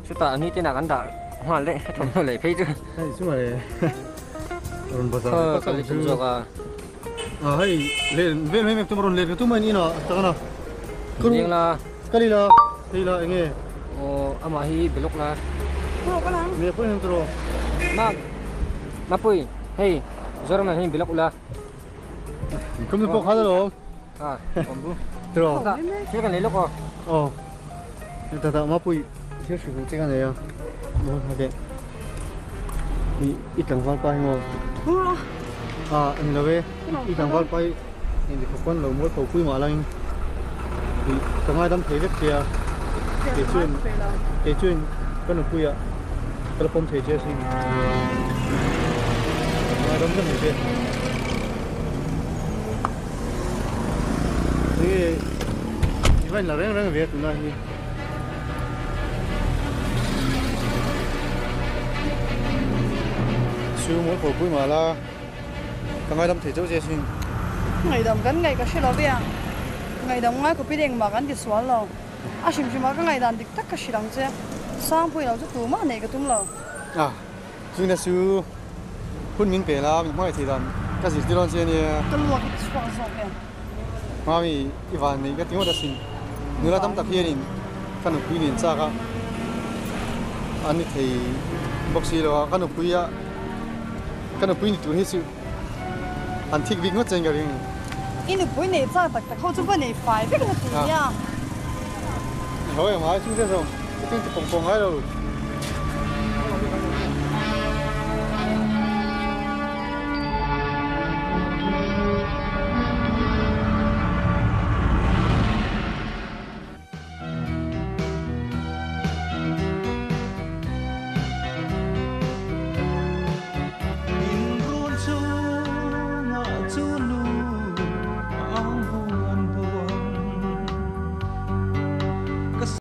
Chutah ni te kan dah nghal daih a thawmhnaw leh phei chu. Hei chu mawle rawn bazar ka kal tum zawk a. A hei len vel mai mai tum rawn len ka tum a ni inah tak ana. Leng la. Kal ila hei la enge. Aw amah hi belawk la. Me pawh hian tawh. Ma Mapui hei Zoram ah hian belawk ula. Kum pawh kha alawm. A awm bu. Tawh. Thil kan lei lawk aw. Aw. Ta ta Mapui thil hrilh duh che ka nei a. Hade. I i tlangval pa hi maw? A ani lo e. I tlangval pa hi engti khawp pawn lo mual pho pui mah langin i ka ngaidam thei vek che a. Kei chuan kei chuan ka nupui ah ka la pawm thei che asin. Ka ngaidam vek ang che. Enge i va inla reng reng ve a tunah hi. Chu mawi pawh pui mah la ka ngaidam thei chauh che sin. Ngaihdam kan ngaih ka hre lo ve a, ngaihdam ngai khawpin engmah kan ti sual lo. A hrim hrim ah ka ngaihdan dik tak ka hrilh ang che, Sangpui lo chu tumah neih ka tum lo. A, chungna chu hun min pe la, min hmangaih thei dan ka zirtir dawn che ania. Ka luak i chhuak zawk em? Mami, i van nei ka ti ngawt asin. Nula tam tak hianin ka nupui nen chak a, an ni thei bawk si lo a, ka nupui a, ka nupui ni tur hi chu an thik bik ngawt che in ka ring. I nupui nei chak tak tak ho chu va nei fai vek na tur nia. I ho em ai chung te zawng, ka chung ti pawng pawng ngai lo.